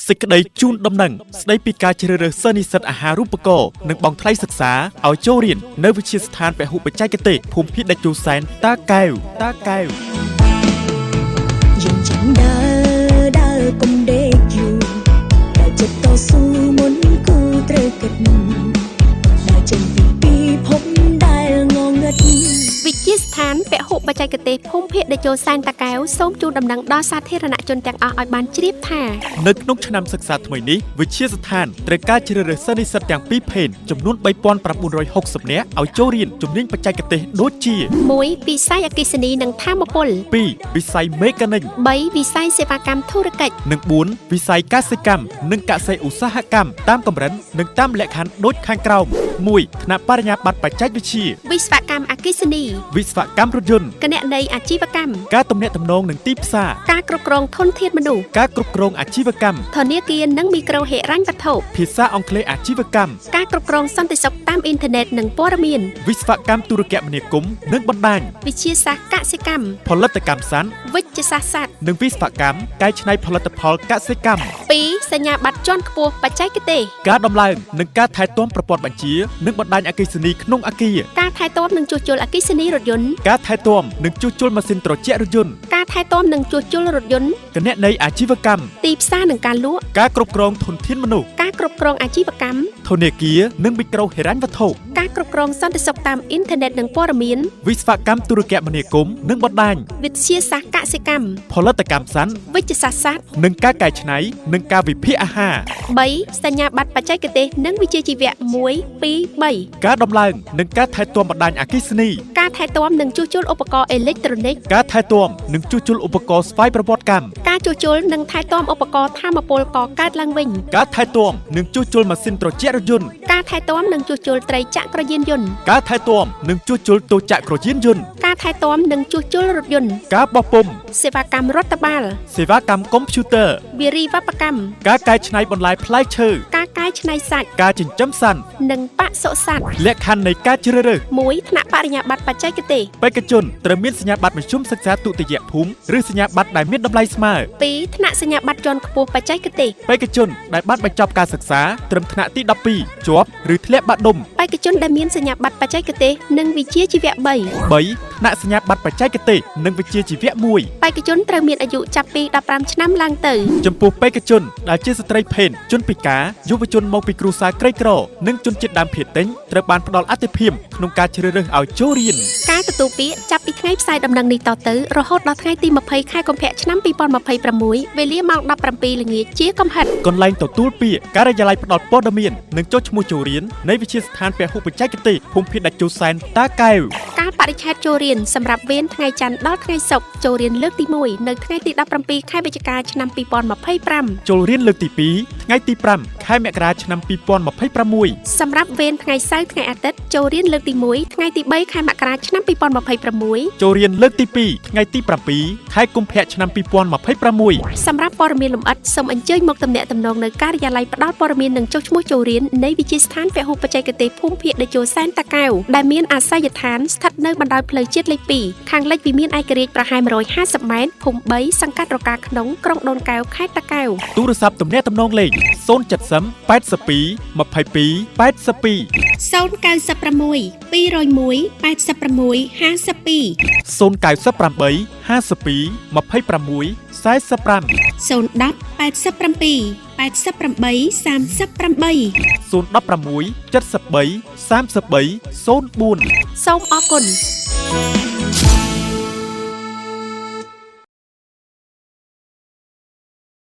សេចក្តីជូនដំណឹងស្តីពីការជ្រើសរើសសិស្សនិស្សិតអាហារូបករណ៍និងបង់ថ្លៃសិក្សាឲ្យចូលរៀននៅវិទ្យាស្ថានពហុបច្ចេកទេសភូមិភាគតេជោសែនតាកែវតាកែវ យើងចាំដើរដើរកុំដេកយូរដើរចិត្តតស៊ូមុនគូត្រូវគិតដើរចេញពីពិភពដែលងងឹត វិទ្យាស្ថានពហុបច្ចេកទេសភូមិភាគតេជោសែនតាកែវសូមជូនដំណឹងដល់សាធារណជនទាំងអស់ឲ្យបានជ្រាបថា នៅក្នុងឆ្នាំសិក្សាថ្មីនេះវិទ្យាស្ថានត្រូវការជ្រើសរើសសិស្សនិស្សិតទាំងពីរភេទចំនួន3960នាក់ឲ្យចូលរៀនជំនាញបច្ចេកទេសដូចជា 1វិស័យអគ្គិសនីនិងថាមពល 2វិស័យមេកានិក 3វិស័យសេវាកម្មធុរកិច្ច និង4វិស័យកសិកម្មនិងកសិឧស្សាហកម្មតាមកម្រិតនិងតាមលក្ខខណ្ឌដូចខាងក្រោម1ថ្នាក់បរិញ្ញាបត្របច្ចេកវិទ្យា វិស្វកម្មអគ្គិសនី វិស្វកម្មរថយន្ត គណនេយ្យអាជីវកម្ម ការទំនាក់ទំនងនិងទីផ្សារ ការគ្រប់គ្រងធនធានមនុស្ស ការគ្រប់គ្រងអាជីវកម្ម ធនាគារនិងមីក្រូហិរញ្ញវត្ថុ ភាសាអង់គ្លេសអាជីវកម្ម ការគ្រប់គ្រងសន្តិសុខតាមអ៊ីនធឺណិតនិងព័ត៌មាន វិស្វកម្មទូរគមនាគមន៍និងបណ្ដាញ វិទ្យាសាស្ត្រកសិកម្ម ផលិតកម្មសត្វ វិទ្យាសាស្ត្រសត្វ និងវិស្វកម្មកែច្នៃផលិតផលកសិកម្ម 2សញ្ញាបត្រជាន់ខ្ពស់បច្ចេកទេស ការដំឡើងនិងការថែទាំប្រព័ន្ធបញ្ជានិងបណ្ដាញអគ្គិសនីក្នុងអគារ ការថែទាំនិងជួសជុលអគ្គិសនីរថយន្ត ការថែទាំនិងជួសជុលម៉ាស៊ីនត្រជាក់រថយន្ត ការថែទាំនិងជួសជុលរថយន្ត គណនេយ្យអាជីវកម្ម ទីផ្សារនិងការលក់ ការគ្រប់គ្រងធនធានមនុស្ស ការគ្រប់គ្រងអាជីវកម្ម ធនាគារនិងមីក្រូហិរញ្ញវត្ថុ ការគ្រប់គ្រងសន្តិសុខតាមអ៊ីនធឺណិតនិងព័ត៌មាន វិស្វកម្មទូរគមនាគមន៍និងបណ្ដាញ វិទ្យាសាស្ត្រកសិកម្ម ផលិតកម្មសត្វ វិទ្យាសាស្ត្រសត្វ និងការកែច្នៃនិងការវិភាគអាហារ 3សញ្ញាបត្របច្ចេកទេសនិងវិជ្ជាជីវៈ1 2 3 ការដំឡើងនិងការថែទាំបណ្ដាញអគ្គិសនី ការថែទាំនិងជួសជុលឧបករណ៍អេឡិចត្រូនិក ការថែទាំនិងជួសជុលឧបករណ៍ស្វ័យប្រវត្តិកម្ម ការជួសជុលនិងថែទាំឧបករណ៍ថាមពលកកើតឡើងវិញ ការថែទាំនិងជួសជុលម៉ាស៊ីនត្រជាក់រថយន្ត ការថែទាំនិងជួសជុលត្រីចក្រយានយន្ត ការថែទាំនិងជួសជុលទោចក្រយានយន្ត ការថែទាំនិងជួសជុលរថយន្ត ការបោះពុម្ព សេវាកម្មរដ្ឋបាល សេវាកម្មកុំព្យូទ័រ វារីវប្បកម្ម ការកែច្នៃបន្លែផ្លែឈើ ការកែច្នៃសាច់ ការចិញ្ចឹមសត្វ និងបសុសត្វ លក្ខខណ្ឌនៃការជ្រើសរើស 1ថ្នាក់បរិញ្ញាបត្របច្ចេកទេស បេក្ខជនត្រូវមានសញ្ញាបត្រមធ្យមសិក្សាទុតិយភូមិឬសញ្ញាបត្រដែលមានតម្លៃស្មើ 2ថ្នាក់សញ្ញាបត្រជាន់ខ្ពស់បច្ចេកទេស បេក្ខជនដែលបានបញ្ចប់ការសិក្សាត្រឹមថ្នាក់ទី12ជាប់ឬធ្លាក់បាក់ឌុំ បេក្ខជនដែលមានសញ្ញាបត្របច្ចេកទេសនិងវិជ្ជាជីវៈ3 3ថ្នាក់សញ្ញាបត្របច្ចេកទេសនិងវិជ្ជាជីវៈ1 បេក្ខជនត្រូវមានអាយុចាប់ពី15ឆ្នាំឡើងទៅ ចំពោះបេក្ខជនដែលជាស្ត្រីភេទជនពិការយុវជនមកពីគ្រួសារក្រីក្រនិងជនជាតិដើមភាគតិចត្រូវបានផ្ដល់អាទិភាពក្នុងការជ្រើសរើសឲ្យចូលរៀន ការទទួលពាក្យចាប់ពីថ្ងៃផ្សាយដំណឹងនេះតទៅរហូតដល់ថ្ងៃទី20ខែកុម្ភៈឆ្នាំ2026វេលាម៉ោង17ល្ងាចជាកំហិត កន្លែងទទួលពាក្យការិយាល័យផ្ដល់ព័ត៌មាននិងចុះឈ្មោះចូលរៀននៃវិទ្យាស្ថានពហុបច្ចេកទេសភូមិភាគតេជោសែនតាកែវ កាលបរិច្ឆេទចូលរៀនសម្រាប់វេនថ្ងៃច័ន្ទដល់ថ្ងៃសុក្រចូលរៀនលើកទី1នៅថ្ងៃទី17ខែវិច្ឆិកាឆ្នាំ2025 ចូលរៀនលើកទី2ថ្ងៃទី5ខែមករាឆ្នាំ2026 សម្រាប់វេនថ្ងៃសៅរ៍ថ្ងៃអាទិត្យចូលរៀនលើកទី1ថ្ងៃទី3ខែមករាឆ្នាំ2026 ចូលរៀនលើកទី2ថ្ងៃទី7ខែកុម្ភៈឆ្នាំ2026 សម្រាប់ព័ត៌មានលម្អិតសូមអញ្ជើញមកទំនាក់ទំនងនៅការិយាល័យផ្ដល់ព័ត៌មាននិងចុះឈ្មោះចូលរៀននៃវិទ្យាស្ថានពហុបច្ចេកទេសភូមិភាគតេជោសែនតាកែវដែលមានអាសយដ្ឋានស្ថិតនៅបណ្ដោយផ្លូវជាតិលេខ2ខាងលិចវិមានឯករាជ្យប្រហែល150ម៉ែត្រភូមិ3សង្កាត់រកាក្នុងក្រុងដូនកែវខេត្តតាកែវ ទូរស័ព្ទទំនាក់ទំនងលេខ070 82 22 82 096 201 86 52 098 52 26 45 010 87 88 38 016 73 33 04 សូមអរគុណ។